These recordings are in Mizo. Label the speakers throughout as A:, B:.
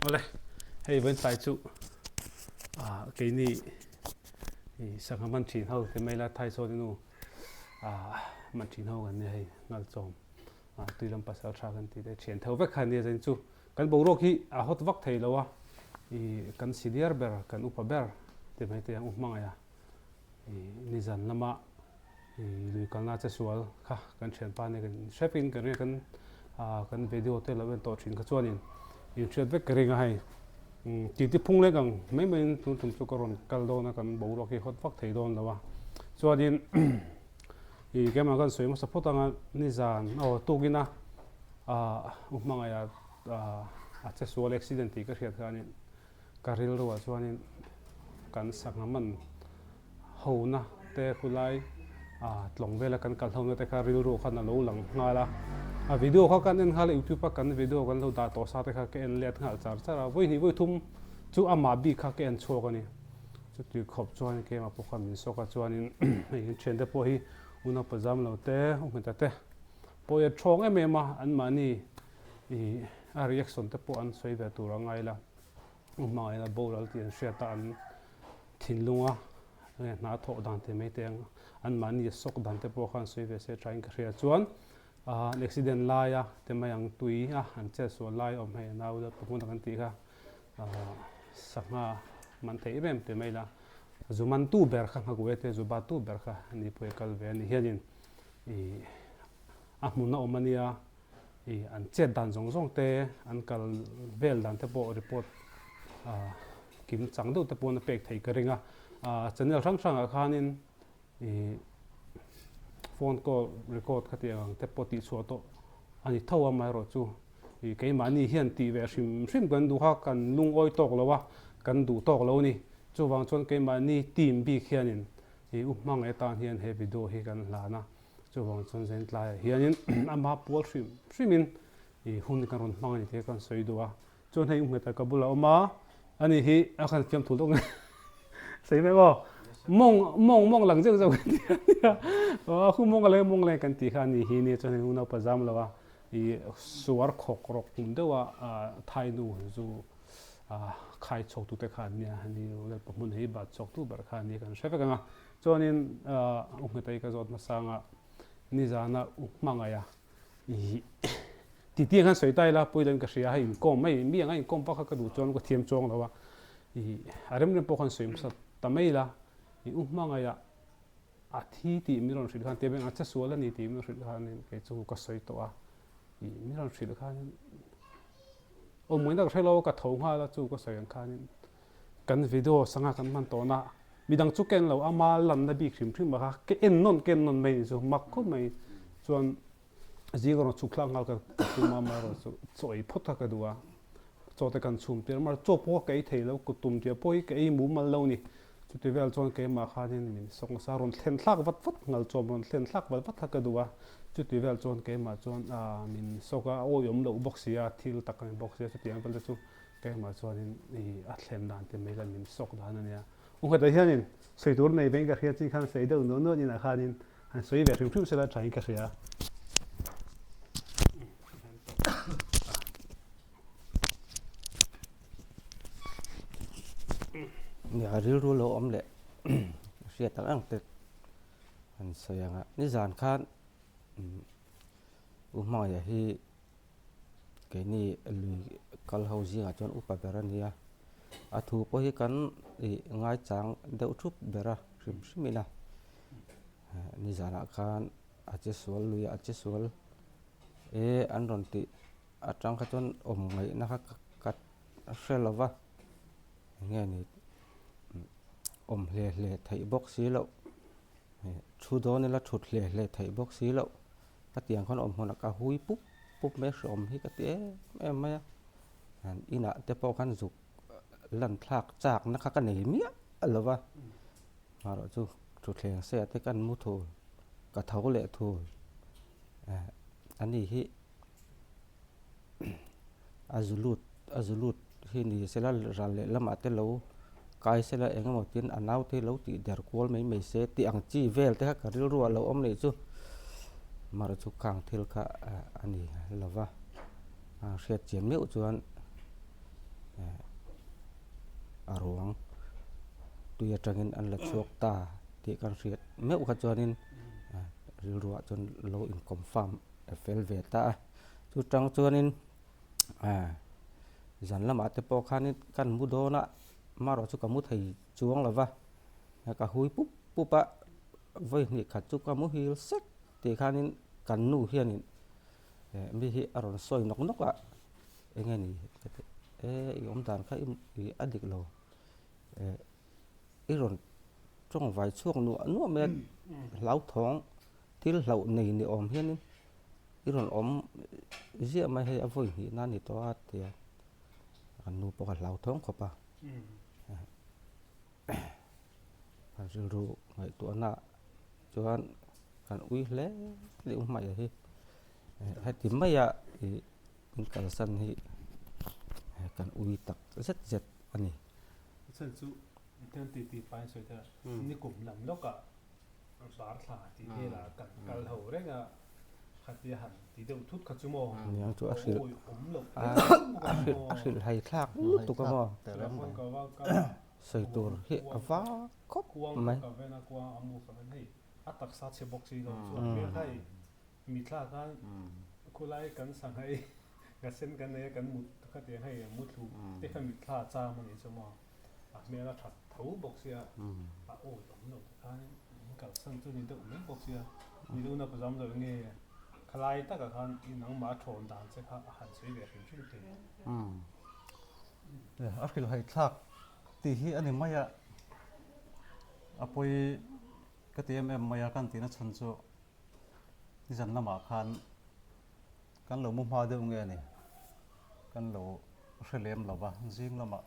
A: Awle, hei vawiin tlai chu ah keini ih sangha man thin ho ti mai la Thaisawn inu ah man thin ho kan nia hei ngalchawm ah tui lam pasal tha kan tih te thian tho vek kha ania zain chu kan boruak hi a hawt vak thei lo a ih kan senior ber kan upa ber ti mai te ang u hmangaih a ih nizan lama Lui kalna che sual kha kan thianpa nen kan hrep in ka ring a kan ah kan video te lo en tawh thin kha chuanin inhriat vek ka ring a hei titi phung lek ang mai mai in tun tum chu ka rawn kal dawn a kan boruak hi hawt vak thei dawn lo a chuanin ih keimah kan sawi hmasa phawt anga nizan aw tukin a ah u hmangaih ah a che sual accident tih ka hriat khanin ka rilruah chuanin kan sangha man hona te khulai ah tlawng vela kan kal hona te kha rilru khan a lo lang nghal a, a video kha kan en nghal a youtube a kan video kan lo dah tawh sa te kha ka en let nghal char char a, vawi hnih vawi thum chu amah bik kha ka en chhuak a ni, chuti khawp chuan keimah pawh kha min sawk a chuanin hei an thiante pawh hi unaupa zam lo te u hmeta te pawh hi a thawng em em a anmahni ih a reaction te pawh an sawi ve tur a ngai la. Hmangaihna boral tih an hriat a, an thinlunga enge hna thawh dan te mai te ang anmahni a sawk dan te pawh khan sawi ve se thain ka hria. Chuan ah an accident laia te mai ang tui a an chet sual lai awm hei nau deuh pahmun a kan tih kha ah sangha man theih em em ti mai la zu man tu ber kha nghakuai te zu bat tu ber kha ni pawh i kal ve a ni hianin ih a hmun a awm a nia. Ih an chet dan zawng zawng te, an kal vel dan te pawh report ah kim chang deuh te pawn a pek theih ka ring a. Ah channel hrang hrangah khanin ih phone call record kha tih ang te pawh tihchhuah tawh a ni tho a, amaherawhchu ih keimahni hian tih ve hrim hrim kan duh kha kan lungawi tawk lo a, kan duh tawk lo a ni. Chuvang chuan keimahni team bik hianin ih u hmangaih atan hian he video hi kan hlan a. Chuvang chuan zain tlaiah hianin ama pual hrim hrimin ih hun kan rawn hmang a ni tih kan sawi duh a. Chuan hei Ngheta ka bulah a awm a, ani hi a khan fiam thul deuh nge sawi mai maw? Mawng mawng mawng lang zeuh zeuh kan ti a nia. Aw khu mawng a leng mawng leng kan tih kha ani hi nia chuan hei unaupa zam lo a ih suar khawk rawk hmun deuh a thai nu zu khai chhawk tute kha an nia. Ani lalpa hmun hei bat chhawk tu ber kha a nia kan hre vek ang a. Chuanin u Hmetei ka zawt hmasanga nizana u Hmangaih a ih titi ang khan sawi ta ila puilen ka hria a hei inkawm mai mi anga inkawm vak kha ka duh chuan ka thiam chuang lo a ih a rem rem pawh khan sawi hmasa ta mai ila ih u Hmangaih a a thi tih min rawn hrilh khan tia beng a che sual a ni tih min hrilh khanin kei chu ka sawi tawh a ih min rawn hrilh khanin awmawina ka hre lo a ka tho nghal a chu ka sawi ang khanin Kan video sangha kan hman tawhna midang chu ka en lo ama lanna bik hrim hrim a kha ka en nawn ka en nawn mai ni chu mak khawp mai chuan zing erawh chhuk thlak nghal ka tum a amaherawh chu chaw ei phawt kha ka duh a chaw te kan chhum tir mar chaw pawh ka ei thei lo kut tum tia pawh hi ka ei mumal lo ni chuti vel chuan keimah khanin min sawk nasa rawn thlen thlak vat vat nghal chawm rawn thlen thlak vat vat kha ka duh a chuti vel chuan keimah chuan min sawk a a awihawm loh bawk si a thil tak a ni bawk si a chutiang vel te chu Keimah chuanin i a thlen dan te mai la min sawk dan a nia. U Nghetah hianin sawi tur nei vein ka hria chin khan sawi deuh nuah nuah inah khanin han sawi ve hrim hrim sela thain ka hria.
B: Nia rilru lo awm leh hriat ang ang te han sawi ang a. Nizan khan U Hmangaih hi Keini lui kal ho zingah chuan upa ber a ni a, a thu pawh hi kan ih ngaichang deuh thup ber a hrim hrim ila nizanah khan a che sual lui a che sual e an rawn tih atang kha chuan awm ngaihna kha ka hre lo va eng nge ni awm hle hle theih bawk si loh thu dawn ila thut hle hle theih bawk si loh. Ka tiang khan awm hmunah ka hui pup pup mai a hreawm hi ka ti em em mai a inah te pawh khan zuk lan thlak chak na kha ka nei miah lo va marawh chu thutthleng seiah te kan mu thul ka tho leh thul ani hi a zu lut a zu lut hi ni sela ral leh lamah te lo kai sela eng emaw tin a naute hi lo tih der kual mai mai se tih ang chi vel te kha ka rilru ah lo awm nih chu mara chu khang thil kha a ni lo va a hriat chian meuh chuan. tui atangin an la chhuak ta tih kan hriat meuh kha chuanin rilruah chuan lo in confirm fel ve ta a. Chu tang chuanin zan lamah te pawh khanin kan mu dawn a, amaherawh chu ka mu thei chuang lo va, ka hui pup pup a, vawi hnih khat chu ka muhil sek tih khanin kan nu hianin mi hi a rawn sawi nawk nawk a, eng nge ni ka ti e i awm dan kha i a dik lo i rawn tawng vai chhuak nuah nuah mai a hlauthawng thil hlauh nei ni awm hianin i rawn awm ziah mai hei a vawi hnih na ni tawh a tia kan nu pawh a hlauthawng khawp a kan rilru ngaihtuahna chuan kan ui hle hle hmaiah hi heti maia ih in kalsan hi kan ui tak zet zet a ni.
A: A chhan chu Tel ti ti pain sawi ta nikum lam lawkah bar thla tih velah kan kal ho reng a, khatia han ti deuh thut kha chu maw
B: Niang chu a hrilh
A: awm loh
B: a hrilh hai thlak lutuk a maw sawi tur hi a va khawp mai.
A: Kuang ka ven a kuang a mu ka ven hei a taksa chhe bawk si lo chuan hmel kha i Mitla khan khulai kan sanghai ka sen kan nei a kan mut khatiang hei mu thlu te kha mitthla a cham a nih chu maw a hmel a that tho bawk sia a awi awm lo te khan min kalsan chu ni deuh mai bawk sia ni deuh na pazam lo nge khalai takah khan i nangmah a thawn dan che kha a han sawi ve hrim hrim thei.
C: A hrilhhai thlak tih hi a ni mai a, a pawi ka ti em em mai a kan tihna chhan chu Nizan lamah khan kan lo mu hma deuh nge ni, kan lo hre lem lo va, zing lamah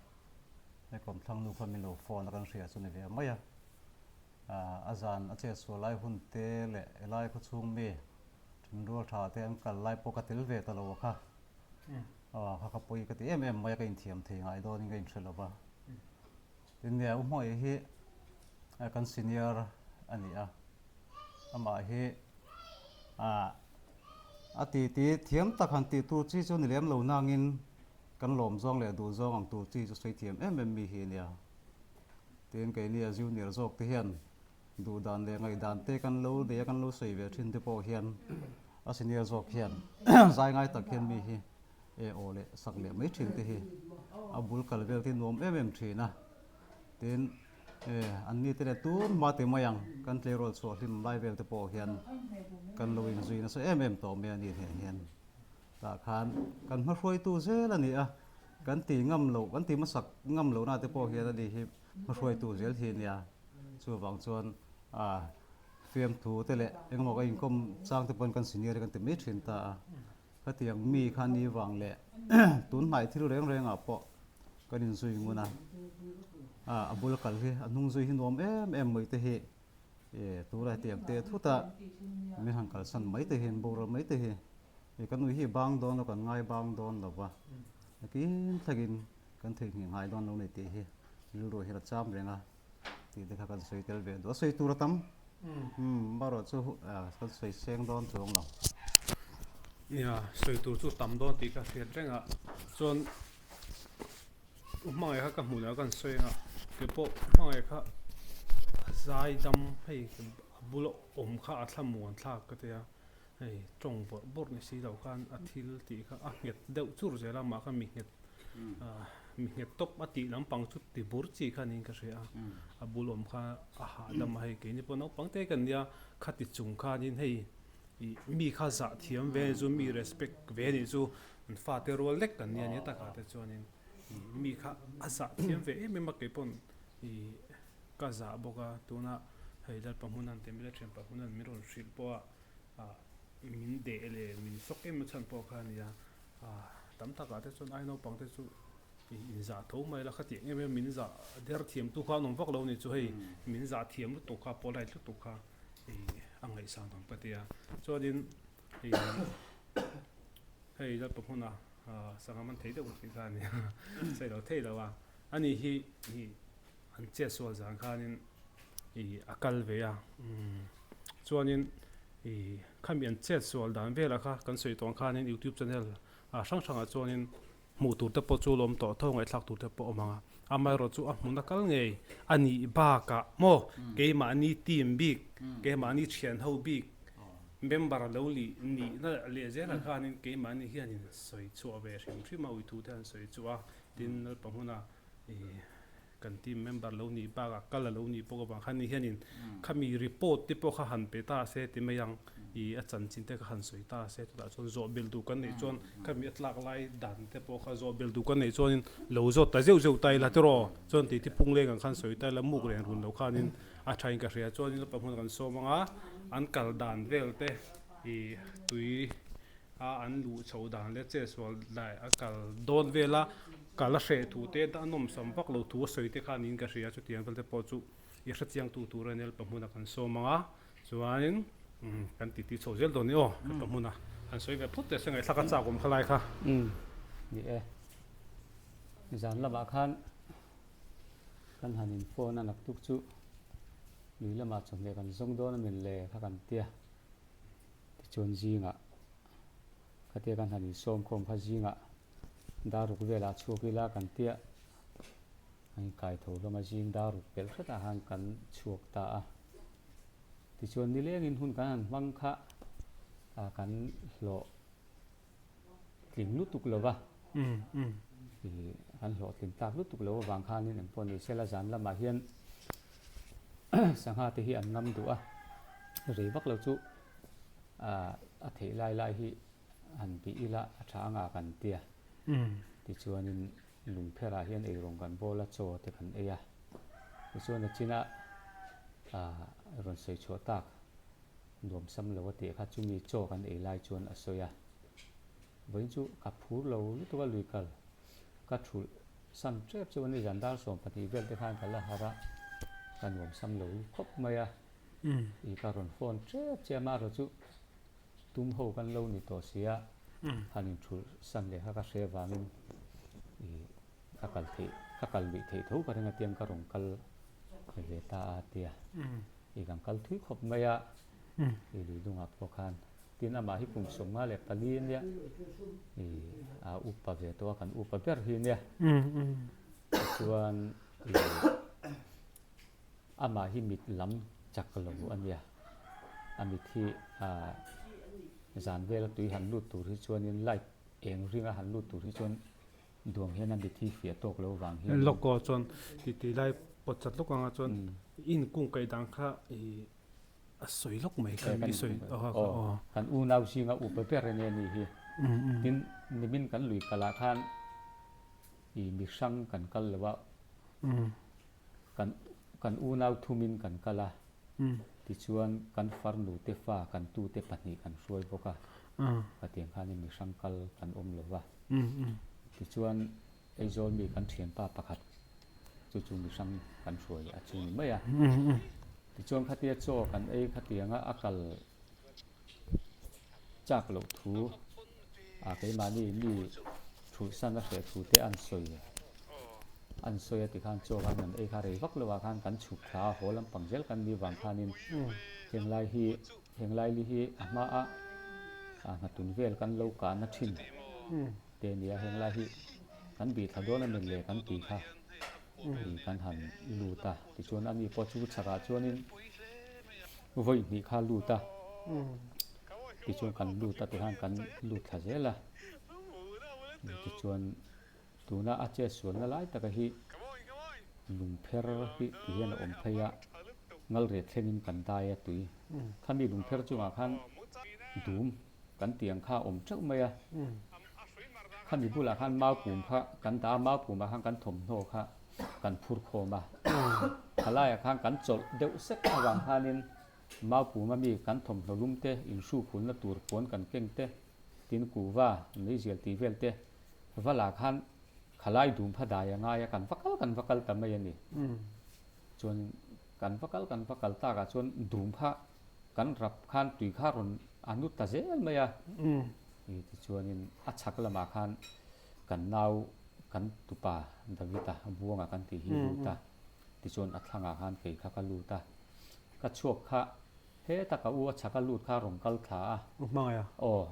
C: he kawmthlang nu kha min lo phone a kan hria chu ni ve mai a, a zan a chet sual lai hun te leh helai khawchhung mi thenrual tha te an kal lai pawh ka tel ve ta lo a kha, kha ka pawi ka ti em em mai a, ka inthiam thei ngai dawnin ka inhre lo va. Tin nia U Hmawih hi kan senior a ni a, amah hi a titi thiam tak han tih tur chi chu ni lem lo nangin kan lawm zawng leh duh zawng ang tur chi chu sawi thiam em em mi hi a nia. Tin keini a junior zawk te hian duh dan leh ngaihdan te kan lo nei a kan lo sawi ve thin te pawh hian a senior zawk hian zai ngai tak hian mi hi e aw leh sak leh mai thin te hi a bul kal vel te nuam em em thin a tin e an ni te leh tun hma ti mai ang kan tleirawl chhuah hlim lai vel te pawh hian kan lo inzui nasa em em tawh mai a ni hneh hian tah khan kan hmahruaitu zel a ni a kan ti ngam loh kan ti hmasak ngam loh na te pawh hian a ni hi hmahruaitu zel hi a nia chuvang chuan a fiamthu te leh engemaw ka inkawm chang te pawn kan senior hi kan ti mai thin ta a. Khatiang mi kha ni vang leh tun hnai thil reng rengah pawh kan inzui ngun a, a bul kal hi a hnung zui hi nuam em em mai te hi tura hetiang teh thut a min han kalsan mai te hi an boral mai te hi kan ui hi bang dawn lo kan ngai bang dawn lo va nakin thlengin kan theihnghilh ngai dawn lo ni tih hi rilru hian a cham reng a. Tih te kha kan sawi tel ve duh a, sawi tur a tam. Umm erawh chu kan sawi seng dawn chuang lo.
A: Nia, sawi tur chu tam dawn tih ka hriat reng a, chuan u hmangaih kha ka hmuh leh a kan sawi ang a, keipawh hmangaih kha a zai dam hei a bula awm kha a thlamuan thlak ka ti a, hei tawng bawrh bawrh ni si lo khan a thil tih kha a nghet deuh chur zel a, mah kha mi nghet mi nghet tawp a tih lampang chu ti bur chi kha niin ka hria a, a bul awm kha a hahdam a hei keini pawh naupang te kan nia khati chung khanin hei ih mi kha zah thiam ve anih chu mi respect ve anih chu an fate rual lek kan nia nia takah te chuanin ih mi kha a zah thiam ve em em a keipawn ih ka zah bawk a tuna hei Lalpa hmunan te mila thianpa hmunan min rawn hrilh pawh a ah min deh leh min sawk em a chhan pawh kha a nia. Tam takah te chuan ai naupang te chu inzah tho mai la khatiang em em min zah der thiam tu kha an awm vak lo ni chu hei min zah thiam lutuk kha polite lutuk kha a ngaihsan awm ka tia chuanin hei Lalpa hmuna sangha man thei deuh tih kha a ni sawi lo thei lo a ani hi an chet sual zan khanin ih a kal ve a chuanin ih khami an chet sual dan velah kha kan sawi tawh ang khanin youtube channel ah hrang hrangah chuanin hmuh tur te pawh chu lawm tawh tho ngaihthlak tur te pawh a awm ang a. Amaherawh chu a hmun a kal ngei a nih bakah maw keimahni team bik, keimahni thian ho bik member lo lih nihna leh zelah khanin keimahni hianin sawi chhuah ve hrim hrim a, uithu te han sawi chhuah a, tin Lalpa hmuna ih Kan team member lo nih bakah kal a lo nih bawk avang khan ni hianin khami report te pawh kha han pe ta se ti mai ang i a chanchin te kha han sawi ta se chutah chuan zawh belh duh kan neih chuan khami a tlak lai dan te pawh kha zawh belh duh kan neih chuanin lo zawt ta zeuh zeuh ta ila tiraw chuan tih thipung leng ang khan sawi ta ila muk reng run lo khanin a thain ka hria chuanin lapa hmun kan sawm anga an kal dan vel te i tui a an luh chho dan leh chetsual dai a kal dawn vel a kal a hreh thu te a nawmsam vak lo thu a sawi te kha niin ka hria chutiang vel te pawh chu i hrechiang tu tur a nia pa hmuna kan sawm ang a chuanin kan titi chho zel dawn a ni aw pa hmuna han sawi ve phawt teh se ngaihthlak a chak awm kha lai kha.
B: Umm ni e zan lamah khan kan han in phone a naktuk chu lui lamah chawhmeh kan zawng dawn a min le kha kan tia. Tichuan zingah khatia kan han insawm khawm kha zingah dar ruk velah chhuak ila kan tia an inkai tho hlawm a, zing dar ruk pelh hretah khan kan chhuak ta a. Tichuan nilengin hun kan han hmang kha kan hlawh tling lutuk lo va, kan hlawhtling tak lutuk lo avang khanin eng pawh ni sela zan lamah hian sangha te hi an ngam duh a, rei vak lo chu a theih lai lai hi han bih ila a tha anga kan tia. Tichuanin lungpherah hian eirawng kan bawl a, chaw te kan ei a, tichuan a china rawn sawi chhuah tak. Nuamsam lo a tih kha chumi chaw kan ei lai chuan a sawi a, vawiin chu ka phur lo lutuk a lui kal ka thulh san tep chu ani zan dar 12 vel te khan ka la harh a, ka nuamsam lo khawp mai a, i ka rawn phone tep che a amaherawh chu tum ho kan lo ni tawh si a, han inthulh san leh kha ka hre avangin i ka kal theih ka kal luih theih tho ka ring a tiang ka rawn kal ve ta a tia. I kan kal thui khawp mai a, i lui dungah pawh khan tin amah hi kum 54 ania i a upa ve tawh a, kan upa ber hi ania. Tichuan i amah hi mit lam chak lo ania, a mit hi zan vela tui han lut tur hi chuanin light eng ringa han lut tur hi chuan Duang hian a mit hi fiah tawk lo vang hian.
A: Lawk aw chuan ti ti lai pawt chat lawk anga chuan in kung kaih dan kha i a sawi lawk mai kha i sawi
B: aw. Kan unau zinga upa ber ania ni hi. Tin nimin kan lui kalah khan i mi hrang kan kal lo a kan kan unau thumin kan kal a tichuan kan farnu te fa kan tute pahnih kan hruai bawk a khatiang khanin mi hrang kal kan awm lo va. Tichuan Aizawl mi kan thianpa pakhat chu chu mi hrang kan hruai a chu ni mai a. Tichuan khatia chaw kan ei khatianga a kal chak loh thu a keimahni mi thulhsan a hreh thu te an sawi an sawi a tikhan chaw khan kan ei kha rei vak lo ah khan kan chhuk thla a haw lampang zel kan ni vang khanin henglai hi Heng laili hi a hma a hnatun vel kan lo kahna thin te a ni a, heng lai hi kan bih thla dawn a ni le kan tih kha i kan han lut a, tichuan ani pawh chu chhakah chuanin vawi hnih kha lut a, tichuan kan lut a tikhan kan lut thla zel a, tichuan tuna a chetsualna lai taka hi lungpher hi ti hian a awm phei a, ngalriat thlengin kan dai a tui. Khami lungpher chungah khan dum kan tih ang kha a awm teuh mai a, khami bulah khan mau pum kha kan dah a, mau pumah khan kan thawmhnaw kha kan phur khawm a, khalaiah khan kan chawlh deuh sek avang khanin mau puma mi kan thawmhnaw lum te, inhrukhulna tur puan kan keng te, tin kuhva, meizial tih vel te Vala khan khalai dum pha dai a ngai a, kan va kal kan va kal ta mai a ni. Chuan kan va kal kan va kal takah chuan dum kha kan rap khan tui kha rawn a nu ta zel mai a. Tichuanin a chhak lamah khan kan nau kan tupa Davida Buanga kan tih hi lut a, tichuan a thlangah khan kei kha ka lut a, ka chhuak kha Heta ka u a chhaka lut kha a rawn kal thla a.
A: U hmangaih a?
B: Aw.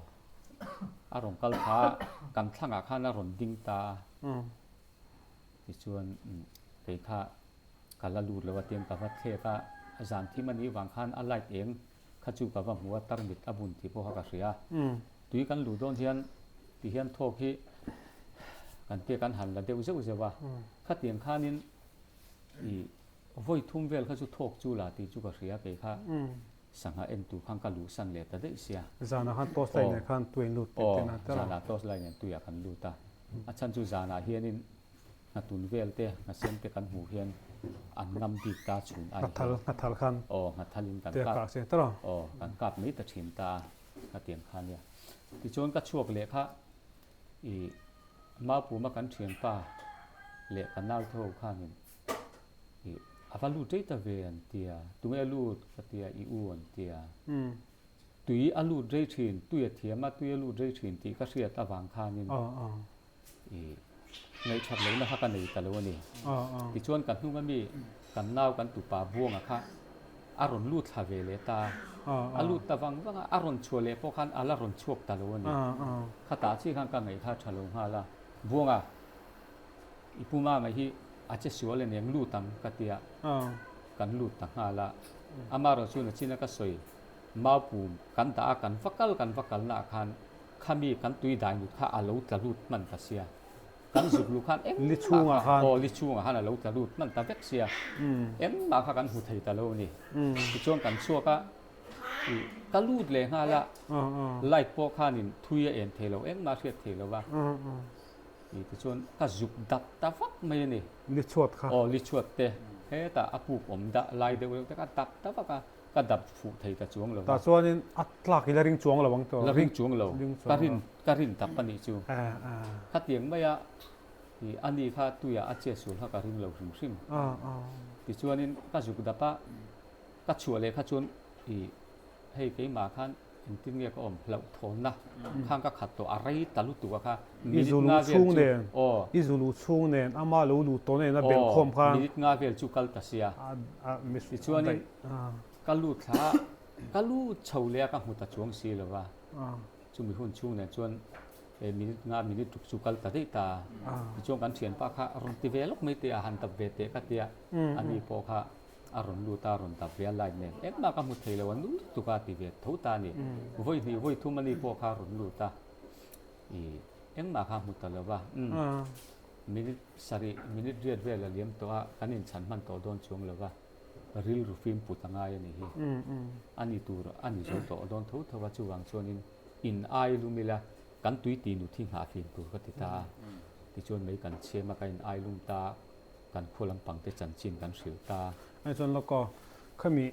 B: A rawn kal thla a, kan thlangah khan a rawn ding ta a.
D: Tichuan kei kha ka la lut lo a tiang ka va thlek a, zan thim a nih vang khan a light eng kha chu ka va hmu a, tarmit a bun tih pawh kha ka hria. Tui kan luh dawn hian ti hian thawk hi kan tia kan han la deuh zeuh zeuh a, khatiang khanin ih vawi thum vel kha chu thawk chu la tih chu ka hria kei kha sangha en tur khan ka luhsan leh ta daih sia.
A: Zanah khan torch light nen khan tui an lut tih te na
D: tel a. Aw, zanah torch light nen tuiah kan lut a, a chhan chu zanah hianin Nghatun vel te, nghasen te kan hmuh hian an ngam bik ta chhun ai hian.
A: Nghathal, nghathal khan.
D: Aw, nghathal in kan kap.
A: Te kah a
D: Aw, kan kap mai ta thin ta a, nghatiang kha nia. Tichuan ka chhuak leh kha i Maupuma kan thianpa leh ka naute ho khanin i a va lut rei ta ve an tia, tunge lut ka tia, i u an tia. Tui a lut rei thin, tui a thiam a, tui a lut rei thin tih ka hriat avang khanin I ngaihthat lohna kha ka nei ta lo a ni. Tichuan ka hnung ami kan nau kan tupa Buanga kha a rawn lut thla ve leh ta a, a lut ta vang vang a, a rawn chhuah leh pawh khan a la rawn chhuak ta lo a ni. Khatah chiah khan ka ngaih kha tha lo nghal a, Buanga i pu Mama hi a che sual aniang lut ang ka tia kan lut ta nghal a, amaherawhchu nachina ka sawi Maupum kan dah a kan va kal kan va kalnaah khan Khami kan tui dai nut kha a lo tla lut hman ta sia. Kan zuk luh khan engmah kha, aw li chhungah khan a lo tla lut hman ta vek sia. Engmah kha kan hmu thei ta lo a ni. Tichuan kan chhuak a, ih ka lut leh nghal a, light pawh khanin thui a en thei lo, engmah a hriat thei lo va. Ih tichuan ka zuk dap ta vak mai a ni.
A: Li chhuat kha.
D: Aw li chhuat te, hetah a puk awm dah lai deuh deuh te kha dap ta vak a. Ka dap fuh thei ta chuang lo va.
A: Tah chuanin a tlak i la ring chuang lo ang tawh.
D: La ring chuang lo. Ka rin ka rin tak a nih chu. Khatiang maia i a ni kha tuiah a chet sual kha ka ring lo hrim hrim. Tichuanin ka zuk dap a, ka chhuah leh kha chuan i hei keimah khan Engtin nge ka awm hlauh thawnna khang ka khat tawh a rei ta lutuk a kha
A: minute nga vel chu aw I zulu chhung nen ama lo lut tawh nen a belh khawm khan
D: minute nga vel chu kal ta sia tichuanin ka lut thla a ka lut chho leh a ka hmu ta chuang si lo va chumi hun chhung nen chuan minute nga minute ruk chu kal ta daih ta tichuan kan thianpa kha rawn ti ve lawk mai teh a han dap ve teh ka tia ani pawh kha A rawn lut a, a rawn dap ve a light nen engmah ka hmu thei lo a, nul lutuk a ti ve tho ta a ni. Vawi hnih vawi thum a ni pawh kha a rawn lut a, ih engmah kha a hmu ta lo va, umm minute sarih minute riat vel a liam tawh a, kan inchhan hman tawh dawn chuang lo va, rilru fim put a ngai a ni hi. A ni tur a ni zo tawh dawn tho tho a, chuvang chuanin in ai lum ila kan tui ti nut hi nghah fim tur ka ti ta a, tichuan mei kan chhem a, ka in ai lum ta a. Kan khua lampang te chanchin kan hrilh ta.
A: Hei chuan lawk aw, khami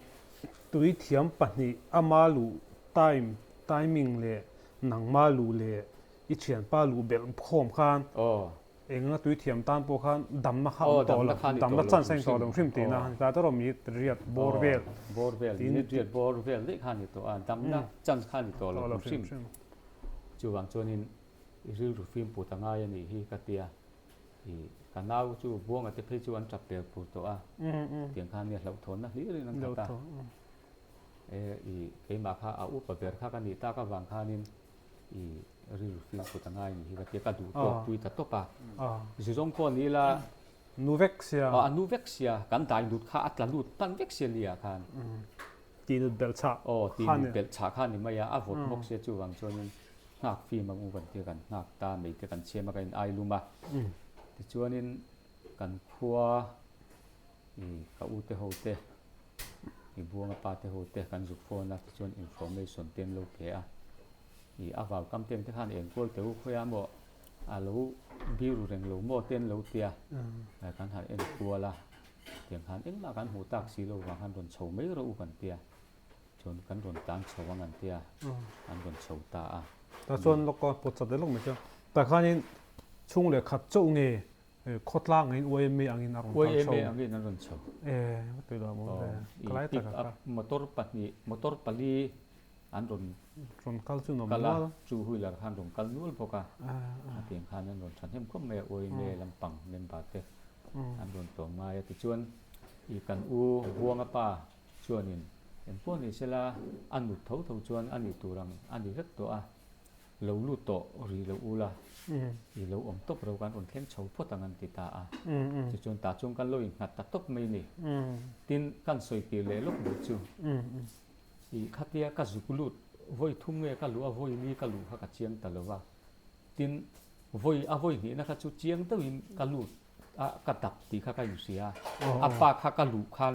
A: tui thiam pahnih ama luh time, timing leh nangma luh leh i thianpa luh belh khawm khan enga tui thiam tan pawh khan damna kha awm tawh lo, damna chance a in tawh lo hrim tihna a ni ta erawh minute riat bawr vel.
D: Bawr vel, minute riat bawr vel daih kha a ni tawh a, damna chance kha a ni tawh lo hrim hrim. Chuvang chuanin i rilru fim put a ngai a nih hi ka tia. I ka nau chu Buanga te phei chu an tap per pur tawh a, tiang khan nia hlauhthawnna hlir in an khat a. E i keimah kha a upa ber kha ka nih tak avang khanin i rilru fim put a ngai ni hi ka tia ka duh tawk pui ta tawp a. Zu zawng pawh ni ila.
A: Nu vek sia.
D: Aw a nu vek sia, kan dai nut kha a tla lut hman vek sia lia khan.
A: Ti nut belh chhah.
D: Aw ti nut belh chhah kha ni mai a, a vawt bawk sia chuvang chuanin. Nghak fim ang u kan tia kan nghak ta mai te kan chhiam a kan in ai lum a tichuanin kan khua i ka u te ho te i buanga pa te ho te kan zuk phone a tichuan information te an lo pe a i a vau kam te ang te khan enkual teh u khawiah maw a lo biru reng lo maw te an lo tia kan han enkual a tiang khan engmah kan hmuh tak si lo vang khan rawn chho mai rawh u kan tia. Chuan kan rawn tlan chho ang an tia, an rawn chho ta a.
A: Tah chuan lawk a pawt chat lawk mai chuan tah khanin chhung leh khat chauh nge khawtlang angin YMA angin a rawn kal chho.
D: YMA angin an rawn chho.
A: E ka tui lo maw ve ka lai tak a.
D: Motor pahnih motor pali an rawn
A: rawn kal chu nuam nual.
D: Two wheeler khan rawn kal nual bawk a. A tiang khan an rawn thahnem khawp mai a YMA lampang member te an rawn tlawm ngai a. Tichuan i kan u Buanga pa Chuanin, engpawh ni sela, a nut tho tho chuan a nih tur ang a ni vek tawh a. Lo lut tawh rih lo ula, i lo awm tawp ro kan rawn thleng chho phawt ang an ti ta a. Tichuan tah chuan kan lo innghat ta tawp mai ni. Tin, kan sawi tir leh lawk duh chu, i khatia ka zuk lut vawi thum nge ka luh a vawi ni ka luh kha ka chiang ta lo va. Tin, vawi a vawi hnihna kha chu chiang deuhin ka lut a, ka dap tih kha ka inhria a. A pa kha ka luh khan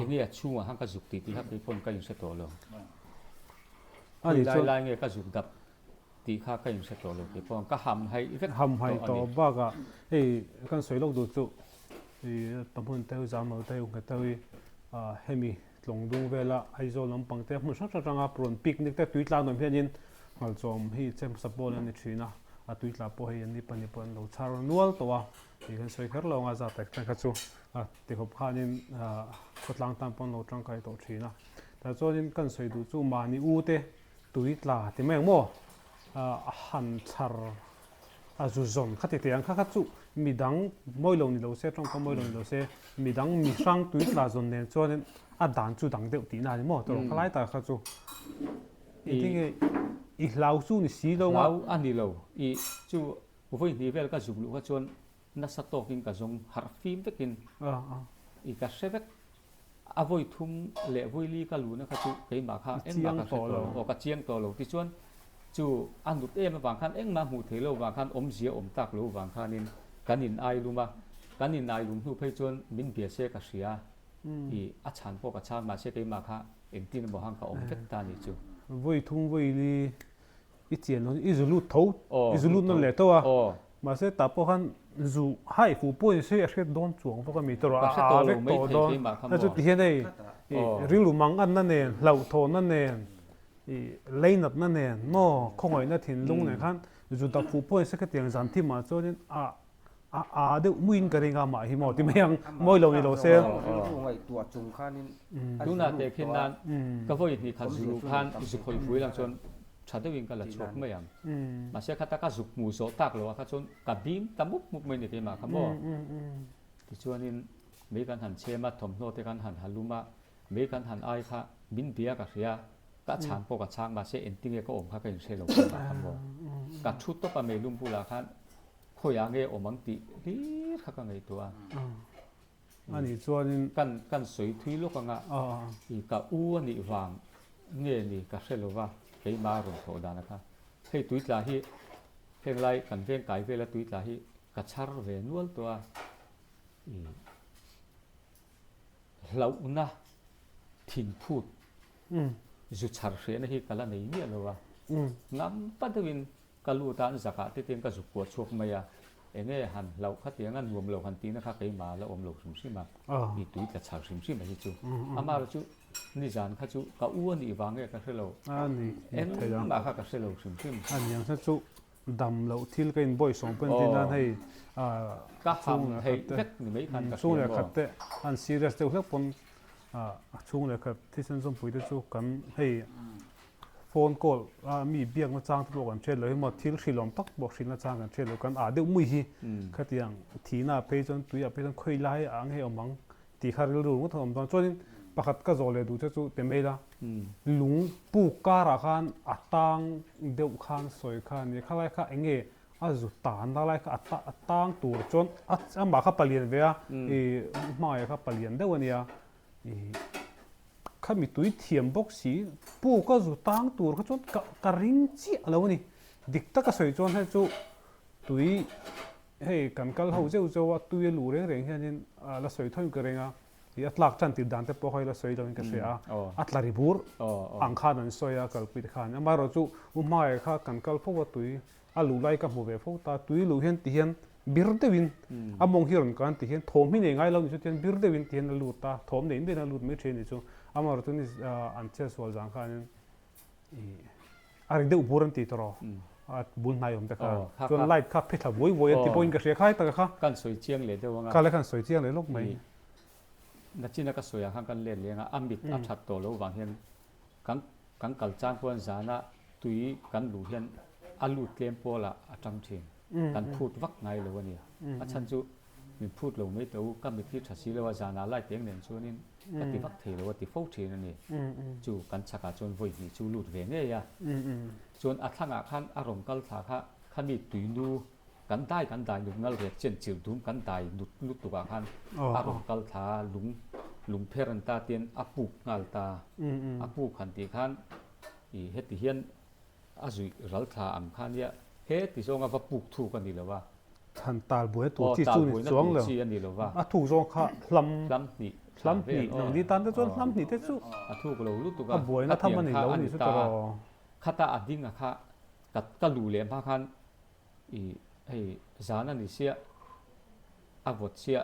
D: eng nge a chhungah khan ka zuk tih tih kha kei pawn ka inhre tawh lo. Khawi lai lai nge ka zuk dap tih kha ka inhre tawh lo kei pawh ka ham haih vek
A: tawh a ni. Ham haih tawh bakah hei kan sawi lawk duh chu i pahmun te zam lo te nghet te hi hemi tlawng dung vela Aizawl lampang te hmun hrang hrang atanga rawn picnic te tui tla nuam hianin Nghalchawm hi chem hmasa pawl an ni thin a, a tui tla pawh hei an ni pahnih pawh an lo chhar nual tawh a, tih kan sawi kher lo anga zat tak tak kha chu a tikhawp khanin khawtlang tan pawh an lo tangkai tawh thin a. Tah chuanin kan sawi duh chu mahni u te tui tla ti mai ang maw a han chhar a zu zawn kha ti teh ang kha kha chu midang mawi lo ni lo se tawngka mawi lo ni lo se midang mi hrang tui tla zawn nen chuanin a dan chu dang deuh tihna a ni maw tawrh khalai tak kha chu. Engtinge i hlau chu ni si lo a?
D: Hlau a ni lo. I chu vawi hnih vel ka zuk luh kha chuan nasa tawkin ka zawng harh fim vekin i ka hre vek. A vawi thum leh vawi li ka luhna kha chu keimah kha engmah ka hre tawh lo. Aw ka chiang tawh lo. Tichuan chu a nut em avang khan engmah hmuh theih lo vang khan awmzia awm tak lo vang khanin kan in ai lum a. Kan in ai lum hnu phei chuan min bia se ka hria. I a chhan pawh ka chhang mahse keimah kha engtin emaw hang ka awm vek ta nih chu.
A: Vawi thum vawi li i chian lo i zu lut tho i zu lut nawn leh tho a mahse tah pawh khan zu hai fuh pawh ni se a hriat dawn chuang bawk a mi tawrh a a vek tawh dawn a chu ti hian hei i rilru mang anna nen hlauhthawhna nen i leinatna nen maw khawngaihna thinlung nen khan zu dak fuh pawh ni se khatiang zan thim ah chuanin a A a deuh muin ka ring a mah hi maw ti mai ang mawi lo ni lo se.
B: Rilru ngaihtuah chung khanin a
D: Tunah teh khin nan ka vawi hnih khat zu luh khan zu khawi pui lang chuan tha deuhin ka la chhuak mai ang. Mahse khata ka zuk hmuh zawh tak loh ah kha chuan ka bim ta mup mup mai ni keimah kha maw. Tichuanin mei kan han chhem a, thawmhnaw te kan han ha lum a, mei kan han ai kha min bia ka hria, ka chhan pawh ka chhang mahse engtinge ka awm kha ka inhre lo keimah kha maw. Ka thu tawp a meilum bulah khan Khawiah nge awm ang tih hlir kha ka ngaihtuah a.
A: A nih chuanin.
D: Kan kan sawi thui lawk anga i ka u a nih vang nge ni ka hre lova keimah a rawn thawh dan a kha. Hei tuitla hi henglai kan veng kai vela tuitla hi ka chhar ve nual tawh a i hlauhna thinphut zu chhar hrehna hi ka la nei miah lo a. Ngam pa deuhin Ka lut a, an zakah te tiang ka zuk kuah chhuak mai a, enge han hlauh kha tiang a nuam lo han tihna kha keimah a la awm lo hrim hrim a, i tui tla chhar hrim hrim a hi chu. Amaherawh chu nizan kha chu ka u a nih vang nge ka hre lo, engmah kha ka hre lo hrim hrim.
A: A niang kha chu dam loh thil ka inbawi sawm pawn tin nan hei
D: ka ham theih vek ni mai khan ka hria maw.
A: Chhung leh khat te an serious deuh hlek pawn a chhung leh khat thisen zawmpui te chu kan hei Phone call a mi biakna chang te pawh kan hriat lo hi maw thil hrilawm tak pawh hrilhna chang kan hriat lo kan ah deuh mui hi khatiang thihna ah phei chuan tui ah phei chuan khawi lai ah nge awm ang tih kha rilru ngawt a awm dawn chuanin pakhat ka zawh leh duh che chu ti mai ila lung puk karah khan a tang deuh khan sawi kha a ni khalai kha eng nge a zu tanna lai kha a tang tur chuan amah kha palian ve a ih hmangaih kha palian deuh a nia ih. Kha mi tui thiam bawk si, pu ka zu tang tur kha chuan ka ka ring chiah lo a ni. Dik taka sawi chuan hei chu tui hei kan kal ho zeuh zeuh a, tui a luh reng reng hianin a la sawi thawiin ka ring a, ih a tlak tan tir dan te pawh kha i la sawi loin ka hria a, a tla ri bur ang khan an sawi a kalpui te khan. Amaherawhchu u hmaiah kha kan kal fo a tui A luh lai ka hmu ve fo ta, tui luh hian ti hian bir deuhin a mawng hi a rawn kan ti hian thawm hi nei ngai lo ni chu tihian bir deuhin ti hian a lut a, thawm nei miah in a lut mai thin ni chu. Amaherawhchu chu ni an chet sual zang khanin ih a ri deuh bur an ti tawh rawh, a bul hnai awm te kha chuan light kha phe thla vuai vuai an ti pawhin ka hria khai taka kha.
D: Kan sawi chiang leh deuh anga.
A: Kha le khan sawi chiang leh lawk mai.
D: Nachina ka sawi ang khan kan let leng a, a mit a that tawh lo vang hian Kan kan kal chang chuan zana tui kan luh hian a lut tlem pawlah a tang thin. Kan phut vak ngai lo a nia. A chhan chu Min phut lo mai teh u, ka mit hi tha si lo a, zanah light eng nen chuanin ka ti vak thei lo a ti fo thin a ni. Chu kan chhakah chuan vawi hnih chu lut ve ngei a. Chuan a thlangah khan a rawn kal thla kha khami tuinu kan dai kan dai nut ngal rek chen chirh dum kan dai nut lutukah khan a rawn kal thla a, lung lung pher an ta tian a puk nghal ta. A puk han tih khan ih heti hian A zuih ral thla ang kha nia, he ti zawnga va puk thuk a ni lo a.
A: Thlan tal buaina tur chi chu ni chuang lo.
D: Chi a ni lo va.
A: A thuk zawng kha hlam.
D: Hlam hnih.
A: Hlam hnih. Nang ni tan te chuan hlam hnih te chu.
D: A thuk lo lutuk a.
A: A buaina tham a ni lo ni chu tawh.
D: Khata a ding a kha ka ka luh leh hma khan i hei zan a ni sia a vawt sia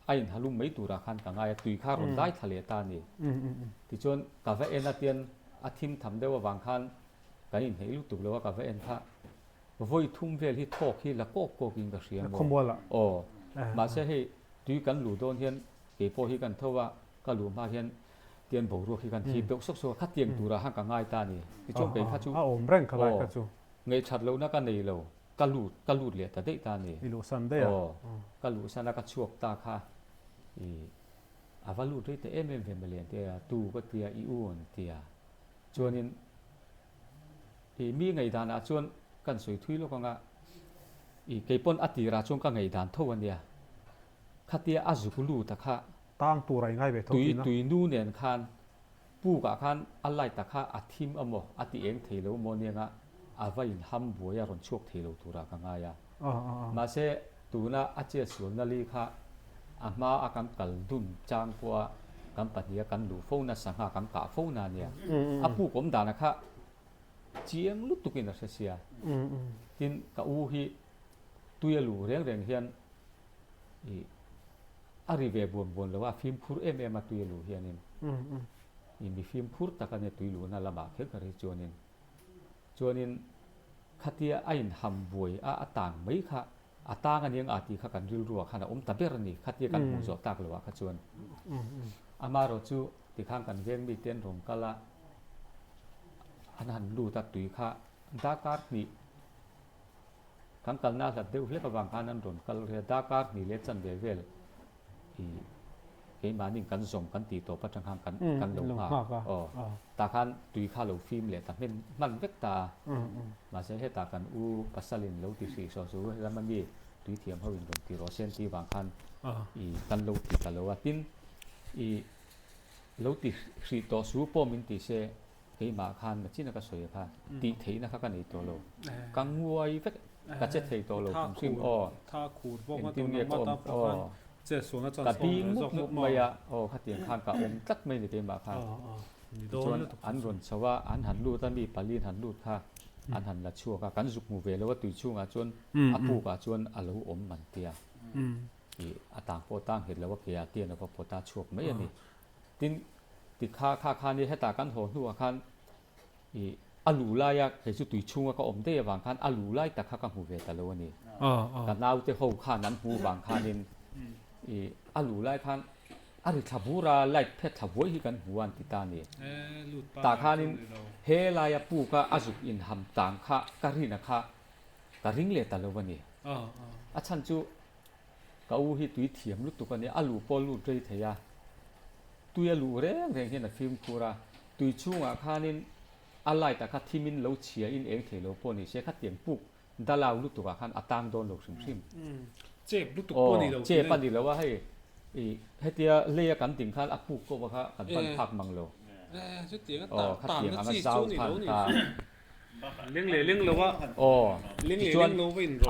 D: a inhalum mai turah khan ka ngai a, tui kha rawn dai thla leh ta a ni. Tichuan ka va en a tian a thim tham deuh avang khan kan inhneih lutuk lo a, ka va en kha vawi thum vel hi thawk hi la kawk kawk in ka hria maw? Aw, mahse hei tui kan luh dawn hian kei pawh hi kan tho a, ka luh hma hian tian boruak hi kan thip deuh sawk sawk a, khatiang turah khan ka ngai ta a ni. Tichuan kei kha chu aw ngaihṭhat lohna ka nei lo. Ka lut, ka lut leh ta daih ta a ni.
A: I luhsan daih a?
D: Aw, ka luhsan a, ka chhuak ta kha i a va lut rei ta em em ve mawle an ti a, tu ka ti a, i u an ti a. Chuanin i mi ngaihdanah chuan kan sawi thui lawk ang a, i keipawn a tirah chuan ka ngaihdan tho a nia. Khatia a zuk lut a kha.
A: Tang tur a i ngai ve tho
D: tih na. Tui, tui nu nen khan Pukah khan a light a kha a thim a maw, a ti eng thei lo maw nianga a va in ham buai a rawn chhuak thei lo turah ka ngai a. Mahse tuna a chet sualna li kha a hma a kan kal dun chang pawha kan pahniha kan luh fo na sangha kan kah fo na nia. A puk awm dana kha chiang lutukin a hre sia. Tin ka u hi tui a luh reng reng hian ih A ri ve buan buan lo a, fimkhur em em a tui a luh hianin i mi fimkhur tak a nia tui luhna lamah kher kher hi chuanin chuanin khatia a inham buai a a tang mai kha a tang a niang a tih kha kan rilruah khan a awm ta ber a ni khatia kan hmuh zawh tak loah kha chuan amaherawh chu tikhan kan veng mite an rawn kal a an han lut a tui kha darkar hnih Kan kalna hlat deuh hlek avang khan an rawn kal rih a, darkar hnih leh chanve vel i keimahni kan zawm kan tih tawp atang khan kan kan lo nghak a, aw tah khan tui kha lo fim leh ta hmen hman vek ta a, mahse hetah kan u pasalin lo ti hrih hrawh chu helama mi tui thiam ho in rawn ti rawh se an tih vang khan i kan lo ti ta lo a, tin i lo ti hrih tawh su pawh min ti se. Keimah khan nachina ka sawi kha tih theihna kha ka nei tawh lo. Ka nguai vek, ka che thei tawh lo hrim hrim aw. Engtin nge ka awm aw. Ka bing mup mup mai a aw khatiang khan ka awm tlat mai ni keimah khan. Tichuan an rawn chho a, an han lut a mi pali an han lut kha an han la chhuak a, kan zuk hmu ve lo a tui chhungah chuan a pukah chuan a lo awm man tia. Ih a tang pawh tang nghet lo a ke ah tian a va pawt a chhuak mai a ni. Tin, ti kha kha khan i hetah kan haw hnuah khan i a luh laia kei chu tui chhunga ka awm daih avang khan a luh lai tak kha ka hmu ve ta lo a ni. Ka naute ho khan an hmu vang khanin i a luh lai khan a ri thla bur a, light phet thla vuai hi kan hmu a an ti ta a ni. Tah khanin he laia puka a zuk inham tang kha ka rina kha ka ring leh ta lo a ni. A chhan chu Ka u hi tui thiam lutuk a nia, a luh pawh lut rei thei a, tui a luh reng reng hian a fimkhur a, tui chhungah khanin a light ah kha thimin lo chhia in eng thei lo pawh ni se khatiang puk dalau lutuk ah khan a tang dawn lo hrim hrim.
A: Chep lutuk pawh a ni lo
D: tih Chep a ni lo a hei i hetia lei a kan ding khan a puk kawp a kha kan pan phak mang lo. Aw khatiang anga zau khan ta.
A: Leng leh leng lo a.
D: Aw, tichuan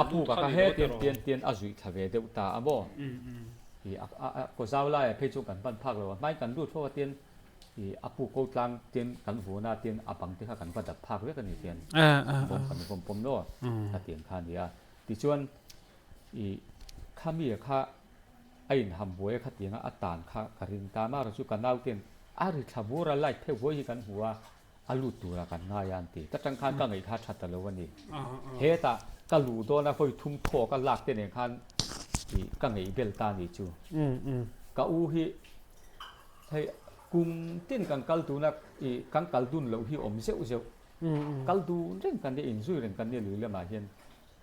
D: a puk a kha he tian tian tian a zuih thla ve deuh ta a maw? I a a kaw zau laiah phei chuan kan ban phak lo a, hmain kan lut fo a tian i a puk ko tlang tian kan vun a tian a bang te kha kan va dap phak vek a ni tian vawm kan vawm pawm law a tiang kha a ni a. Tichuan i khami kha a inham buai a khatianga a tan kha ka ring ta a, amaherawhchu ka nau ten a ri thla bur a light pheuh huai hi kan hmu a, A lut tura kan ngai a an ti. Ta tang khan ka ngaih kha tha ta lo a ni. Hetah ka luh dawn a vawi thum thaw ka lak te nen khan ih ka ngaih bel ta a ni chu. Ka u hi hei kum tin kan kal tuna ih kan kal dun loh hi awm zeuh zeuh. Kal dun reng kan nia inzui reng kan nia lui lamah hian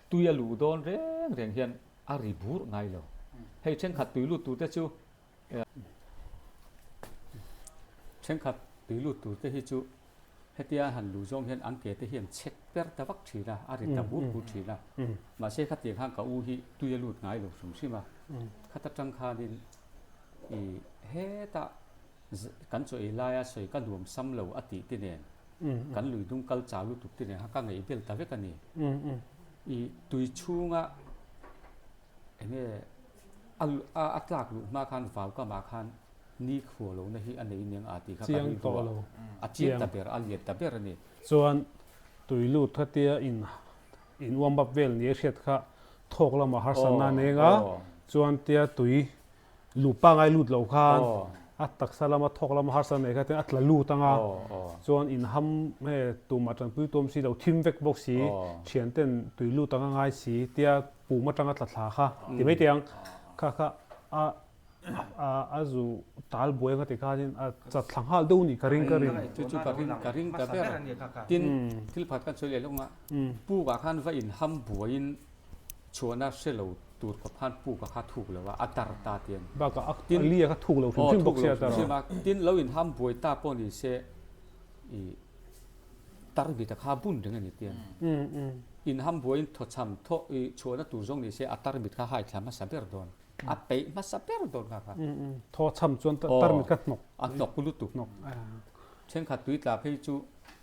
D: tui a luh dawn reng reng hian a ri bur ngai lo. Hei thenkhat tui lut tur te chu thenkhat tui lut tur te hi chu hetia han luh zawng hian an ke te hi an chek per ta vak thin a, a ri ta bur bur thin a. Mahse khatiang khan ka u hi tui a lut ngai lo hrim hrim a. Khata tang khanin ih hetah kan chaw ei laia sawi ka nuam sam lo a tih te nen kan lui dung kal chau lutuk te nen kha ka ngaih bel ta vek a ni. Ih tui chhunga enge a a tlak luh hma khan vau kamah khan ni khuah lohna hi a nei aniang a tih kha ka rilru a, a chiang ta ber, a lian ta ber a ni.
A: Chuan tui lut kha tia in in uam bap vel ni a hriat kha thawk lamah harsatna a nei anga chuan tia tui luh pangai lut loh khan a taksa lama thawk lama harsatna nei kha chuan a tla lut anga chuan in ham nge tumah tanpui tuam si lo thim vek bawk si thian ten tui lut anga ngai si tia pum atanga tla thla kha ti mai teh ang kha kha a a zu tal buai anga ti khanin a chat thla nghal deuh nih ka ring ka ring.
D: Chu chu ka ring ka ring ta ber tin thil phat kan sawi leh lawk a puk ah khan va in ham buaiin chhuahna hre lo tur khawp khan puk a kha thuk lo a, a dar ta tian.
A: Bakah a tin li a kha thuk lo hrim hrim bawk sia
D: tar a. Tin lo in ham buai ta pawh ni se i tar bit a kha bun reng a ni tian. In ham buaiin thawchham thaw i chhuahna tur zawng ni se a tar bit kha hai thla hmasa ber dawn. A peih hmasa ber dawn kha kha.
A: Thawchham chuan tar mit kha hnawk.
D: A hnawk lutuk. Hnawk. Thenkhat tui tla phei chu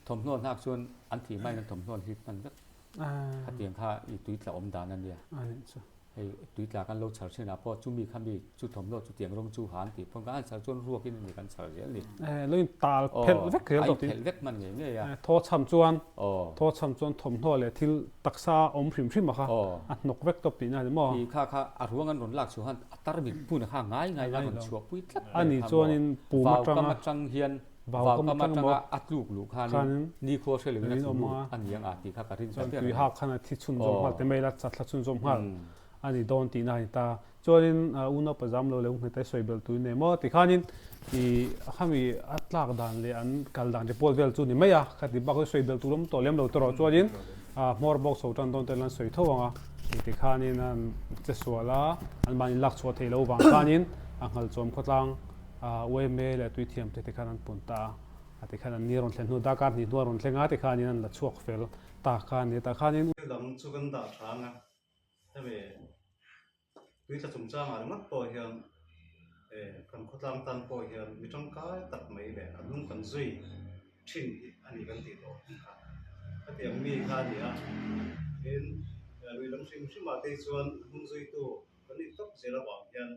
D: thawmhnaw hnak chuan an thih hmain an thawmhnaw an hip hman vek. Khatiang kha i tui tla awm dan a nia. Hei tui tla kan lo chhar thin ah pawh chumi kha mi chu thawmhnaw chutiang rawng chu ha an tih pawn kan han chhar chuan ruak in a ni kan chhar zel ni.
A: Lo in tal phelh vek zel tawh
D: tin. A in phelh vek hman ngei ngei a.
A: Thaw chham chuan thaw chham chuan thawmhnaw leh thil taksa awm hrim hrim a kha a hnawk vek tawp tihna a ni maw?
D: I kha kha a ruang an rawn lak chhuah khan a tarmit hmun a kha ngai ngai a rawn chhuah pui tlat
A: mai a kha maw? Chuanin pum
D: atanga vau kam atang hian Vau kam atanga a tluk luh khanin nikhua hre loin a tlu lut a ni ang a tih kha ka rin ta ber a ni.
A: Tui hak khan a thi chhunzawm nghal te mai la, chatthla chhunzawm nghal a ni dawn tihna a ni ta. Chuanin unau pazam lo leh unghneta i sawi belh tui nei maw ti khanin i khami a tlak dan leh an kal dan report vel chu ni mai a, khati bak chu sawi belh tur awm tawh lem lo tawh rawh. Chuanin hmawr bawk chho tan dawn te lan sawi tho ang a ti khanin an che sual a, an mahni lak chhuah theih loh vang khanin a nghalchawm khawtlang Uaime leh tuithiam te tikhan an pun ta a, a tikhan an ni rawn thlen hnu darkar hnih hnuah rawn thleng a tikhanin an la chhuak fel ta kha a ni a, tah khanin.
C: Thil dang chu kan dah tha ang a, hemi tuitla chungchangah ringawt pawh hian kan khawtlang tan pawh hian mi tangkai tak mai leh a hnung kan zui thin hi a ni kan tih tawh ang kha. Hetiang mi kha a ni a, tin lui lam hrim hrimah te hi chuan hnung zuitu kan nih tawp zel avang hian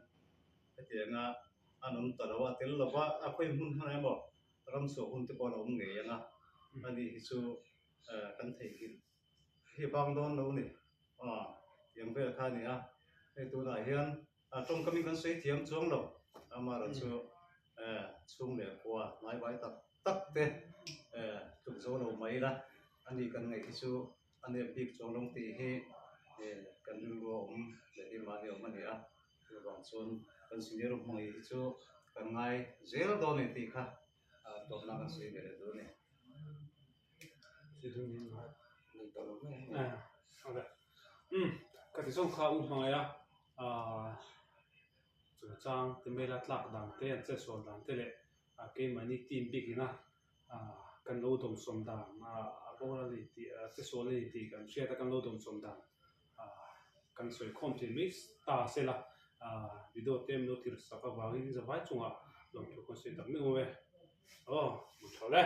C: Hetianga an awm ta lo a, tel lova a khawi hmun hmun emaw ram chhuah hun te pawh a la awm ngei ang a, ani hi chu kan theihnghilh hi a bang dawn lo a ni. Aw tiang vel kha a ni a, hei tunah hian tawngkamin kan sawi thiam chuang lo, amaherawhchu chu chhung leh khua hnaivai tak tak te tluk zo lo mai ila, ani kan ngaih hi chu a nep bik chuang lo tih hi kan rilru a awm leh hi mahni awm a ni a. Chuvang chuan kan senior hmangaih hi chu kan ngai zel dawn a ni tih kha tawpna kan sawi ve leh duh a ni.
A: Ka ti zawng kha u hmangaih a chungchang te maila tlak dan te an chetsual dan te leh keimahni team bik ina kan lo dawmsawm dan a boral a ni tih a chetsual a ni tih kan hriat a kan lo dawmsawm dan Kan sawi khawm thei mai ta se la, video te min lo thlir sak avangin zavai chungah lawmthu kan sawi tak meuh e. Aw, mun tho le.